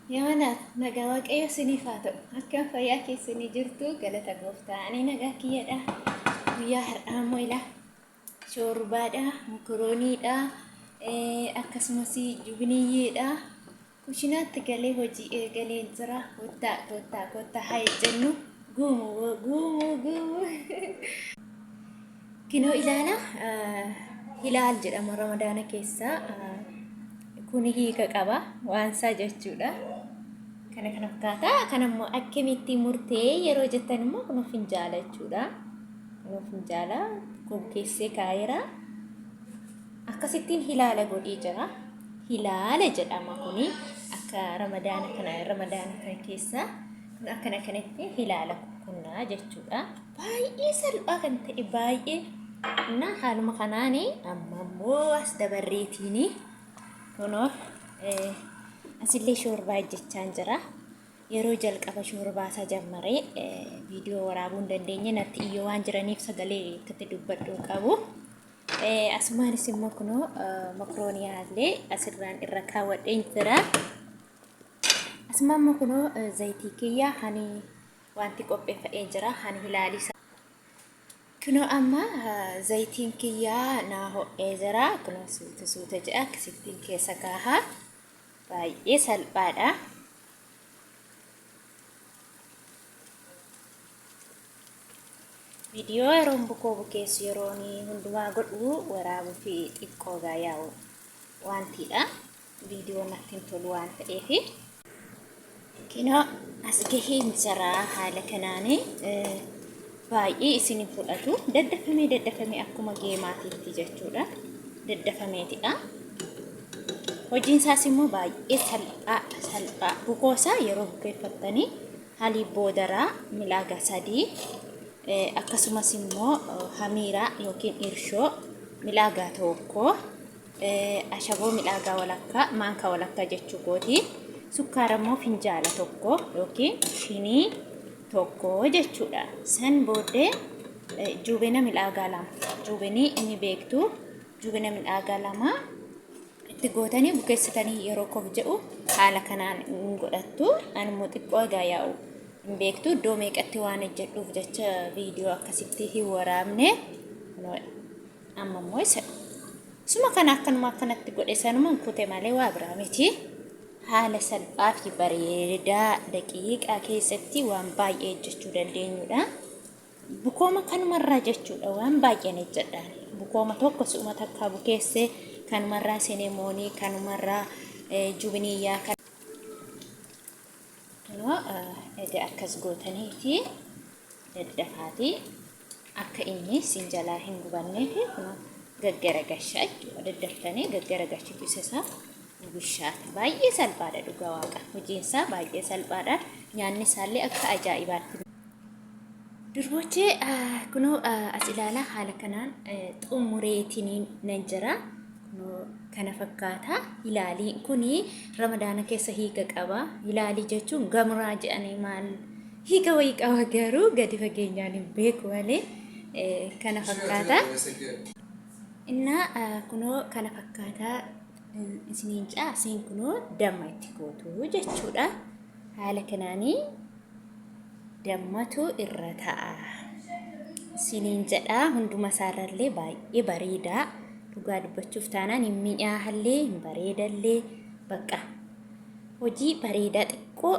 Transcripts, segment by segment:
Yaa nagaa Waaqayyo isiniif haa ta'u. Akkam fayyaa keessanii jirtu? Galata gooftaa. Ani nagaa kiyyadha. Guyyaa har'aa immoo ilaa shoorbaadha, mokorooniidha, akkasumas jubiniyyeedha. Kushinaatti galee hojii eegalee jira. Kottaa kottaa kottaa haa jennu. Guumu guumu guumu. Kinoo ilaala hilaal jedhama ramadaana keessa kuni hiika qaba waansaa jechuudha. Kana kana fakkaata. Kana immoo akkamitti murtee yeroo jettan immoo kun finjaala jechuudha. Kun finjaala kun keessee kaa'eera. Akkasittiin hilaala godhee jira. Hilaala jedhama kuni akka ramadaana kana keessa kun akkana kanatti hilaala kunnaa jechuudha. Baay'ee salphaa kan ta'e baay'ee na haaluma kanaani amma immoo as dabarreetiini kunoo asillee shoorbaa hojjechaan jira. Yeroo jalqaba shoorbaa isaa jammaree viidiyoo waraabuu hin dandeenye, natti iyyoo waan jiraniif sagalee akkatti dubbadhu hin qabu. Asumaanis immoo kunoo makrooniyaallee asirraan irra kaawwadheen jira. Asumaan immoo kunoo zayitii kiyya hani wanti qopheeffadhee jira hani hilaalisa. Kunoo amma zayitiin kiyyaa naa ho'ee jira. Kunoo suuta suuta jedha akkasittiin keessa kaaha. Baay'ee salphaadha. Viidiyoo yeroon bukoo bukeessu yeroon hundumaa godhu waraabuu fi xiqqoo gaa yaa'u wantiidha. Viidiyoo natti hin tolu waan ta'eef. Kinoo as gaheen jira haala kanaani baay'ee isin hin fudhatu. Daddafamee daddafamee akkuma geemaatiitti jechuudha. Daddafameetidha. Hojiin isaas immoo baay'ee salphaa salphaa. Bukoo isaa yeroo bukeeffattanii halii boodaraa milaaga 3, akkasumas immoo hamiiraa yookiin irshoo milaagaa 1, ashaboo midhaagaa walakkaa, maankaa walakkaa jechuu kooti. Sukkaara immoo finjaala 1 yookiin shinii 1 jechuudha. San booddee juubena midhaagaa 2, juubenii inni beektu, juubena midhaagaa 2 itti gootanii bukeessitanii yeroo kof jedhu haala kanaan hin godhattu. Ani immoo xiqqoo egaa yaa'u hin beektu iddoo meeqatti waan hojjedhuuf jecha viidiyoo akkasitti hin waraabne. Amma immoo isa suma kana akkanuma akkanatti godhe sanuman kute malee waa biraa miti. Haala salphaa fi bareedaa daqiiqaa keessatti waan baay'ee hojjechuu dandeenyudha. Bukooma kanumarraa jechuudha waan baay'een hojjedhaan. Bukooma tokko si'uma takkaa bukeessee kanumarraa sinemoonii, kanumarraa jubiniyyaa kan kunoo egaa akkas gootaniiti daddafaatii akka inni sin jalaa hin gubanneef kunoo gaggaragashaa jechuudha. Daddaftanii gaggaragashitu isa isaa bishaata. Baay'ee salphaadha dhugaa waaqa. Hojiin isaa baay'ee salphaadha. Nyaanni isaallee akka ajaa'ibaatti. Durbochee, kunoo as ilaalaa, haala kanaan xumureetiniin nan jira. Kunoo kana fakkaata. Ilaaliin kuni ramadaana keessa hiika qaba. Ilaalii jechuun gamraa jedhanii maal hiika wayii qaba, garuu gadi fageenyaan hin beeku malee kana fakkaata. Innaa kunoo kana fakkaata isiniin caasiin kunoo damma itti gootu jechuudha. Haala kanaanii dammatu irra ta'a. Isiniin jedha, hunduma isaarrallee baay'ee bareedaa. Dhugaa dubbachuuf taanaan hin mi'aahallee hin bareedallee, bakka hojii bareedaa xiqqoo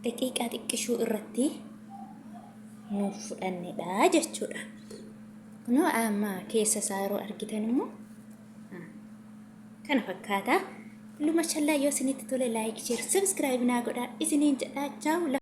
daqiiqaa xiqqishuu irratti nuuf fudhannedha jechuudha. Kunoo amma keessa isaa yeroo argitan immoo kana fakkaata. Luma shallaa yoo isinitti tole like, share, subscribe naa godhaa isiniin jedhaa. Chaawu.